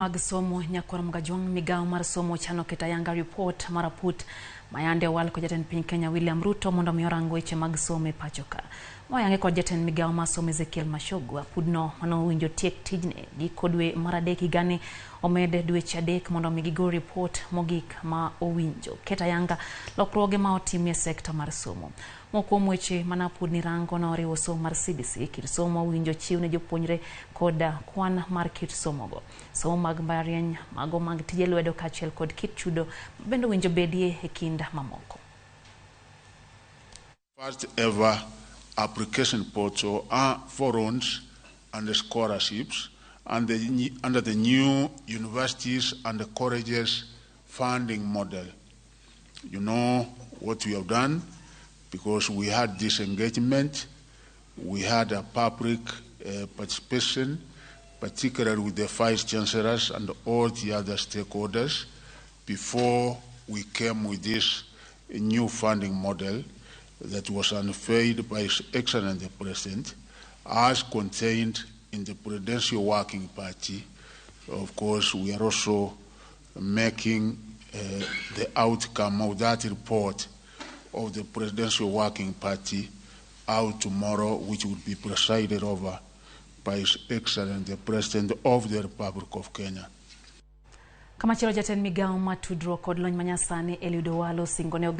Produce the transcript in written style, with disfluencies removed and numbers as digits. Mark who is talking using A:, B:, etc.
A: Mag somo nyakwar Mgajwang' migawo mar somo chano keto ayanga ripot mar aput mayande owal kod jatend piny Kenya William Ruto mondo mi orang weche mag somo e pacho ka. Moyange kod jatend migawo mar somo Ezekiel Machogu, apudno manowinjo tiek tijne giko dwe mar adek higani omed dweche 3 mondo mi gigol ripot mogik ma owinjo. Ket ayanga lokruoge ma otimie sekta mar somo. Moko kuom weche mana apudni rango noriwo somo mar CBC, kit somo owinjo chiw ne jopuonjre kod kwan mar kit somogo. Somo mag mbalariany, mago mag tije lwedo kaachiel kod kit chudo bende owinjo bedie e kind mamoko.
B: First ever application portal for loans and scholarships and under the new universities and the colleges funding model. You know what we have done, because we had this engagement, we had a public participation, particularly with the vice chancellors and all the other stakeholders, before we came with this new funding model that was unveiled by His Excellency the President, as contained in the Presidential Working Party. Of course, we are also making the outcome of that report of the Presidential Working Party out tomorrow, which will be presided over by His Excellency the President of the Republic of Kenya.
A: Kamachielo jatend migawo mar tudruok kod lony manyasani Eliud Owalo osingo ne